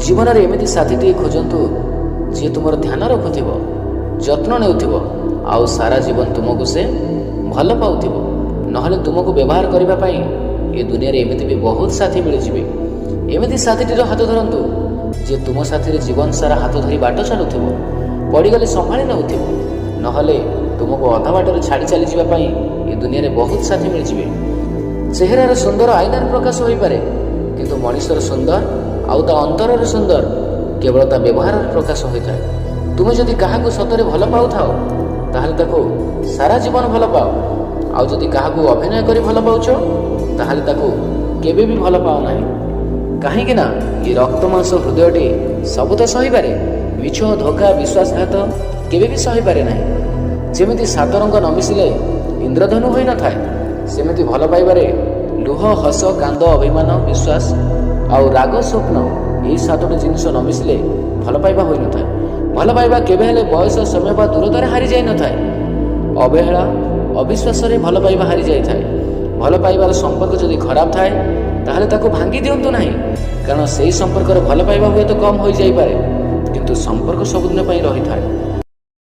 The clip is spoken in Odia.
ଜୀବନରେ ଏମିତି ସାଥୀଟିଏ ଖୋଜନ୍ତୁ ଯିଏ ତୁମର ଧ୍ୟାନ ରଖୁଥିବ, ଯତ୍ନ ନେଉଥିବ ଆଉ ସାରା ଜୀବନ ତୁମକୁ ସେ ଭଲ ପାଉଥିବ। ନହେଲେ ତୁମକୁ ବ୍ୟବହାର କରିବା ପାଇଁ ଏ ଦୁନିଆରେ ଏମିତି ବି ବହୁତ ସାଥୀ ମିଳିଯିବେ। ଏମିତି ସାଥୀଟିର ହାତ ଧରନ୍ତୁ ଯିଏ ତୁମ ସାଥିରେ ଜୀବନ ସାରା ହାତ ଧରି ବାଟ ଚାଲୁଥିବ, ପଡ଼ିଗଲେ ସମ୍ଭାଳି ନେଉଥିବ। ନହେଲେ ତୁମକୁ ଅଧା ବାଟରେ ଛାଡ଼ି ଚାଲିଯିବା ପାଇଁ ଏ ଦୁନିଆରେ ବହୁତ ସାଥୀ ମିଳିଯିବେ। ଚେହେରାର ସୁନ୍ଦର ଆଇନାରେ ପ୍ରକାଶ ହୋଇପାରେ, କିନ୍ତୁ ମଣିଷର ସୁନ୍ଦର ଆଉ ତା ଅନ୍ତରର ସୁନ୍ଦର କେବଳ ତା ବ୍ୟବହାରରେ ପ୍ରକାଶ ହୋଇଥାଏ। ତୁମେ ଯଦି କାହାକୁ ସତରେ ଭଲ ପାଉଥାଅ, ତାହେଲେ ତାକୁ ସାରା ଜୀବନ ଭଲ ପାଅ। ଆଉ ଯଦି କାହାକୁ ଅଭିନୟ କରି ଭଲ ପାଉଛ, ତାହେଲେ ତାକୁ କେବେ ବି ଭଲ ପାଅ ନାହିଁ। କାହିଁକି ନା ଏ ରକ୍ତ ମାଂସ ହୃଦୟଟି ସବୁ ତ ସହିପାରେ, ମିଛ, ଧୋକା, ବିଶ୍ୱାସଘାତ କେବେ ବି ସହିପାରେ ନାହିଁ। ଯେମିତି ସାତ ରଙ୍ଗ ନ ମିଶିଲେ ଇନ୍ଦ୍ରଧନୁ ହୋଇନଥାଏ, ସେମିତି ଭଲ ପାଇବାରେ ଲୁହ, ହସ, କାନ୍ଦ, ଅଭିମାନ, ବିଶ୍ୱାସ ଆଉ ରାଗ, ସ୍ୱପ୍ନ, ଏହି ସାତୋଟି ଜିନିଷ ନ ମିଶିଲେ ଭଲ ପାଇବା ହୋଇନଥାଏ। ଭଲ ପାଇବା କେବେ ହେଲେ ବୟସ, ସମୟ ବା ଦୂରତାରେ ହାରି ଯାଇନଥାଏ। ଅବହେଳା, ଅବିଶ୍ୱାସରେ ଭଲ ପାଇବା ହାରି ଯାଇଥାଏ। ଭଲ ପାଇବାର ସମ୍ପର୍କ ଯଦି ଖରାପ ଥାଏ, ତାହେଲେ ତାକୁ ଭାଙ୍ଗି ଦିଅନ୍ତୁ ନାହିଁ। କାରଣ ସେଇ ସମ୍ପର୍କର ଭଲ ପାଇବା ହୁଏତ କମ୍ ହୋଇଯାଇପାରେ, କିନ୍ତୁ ସମ୍ପର୍କ ସବୁଦିନ ପାଇଁ ରହିଥାଏ।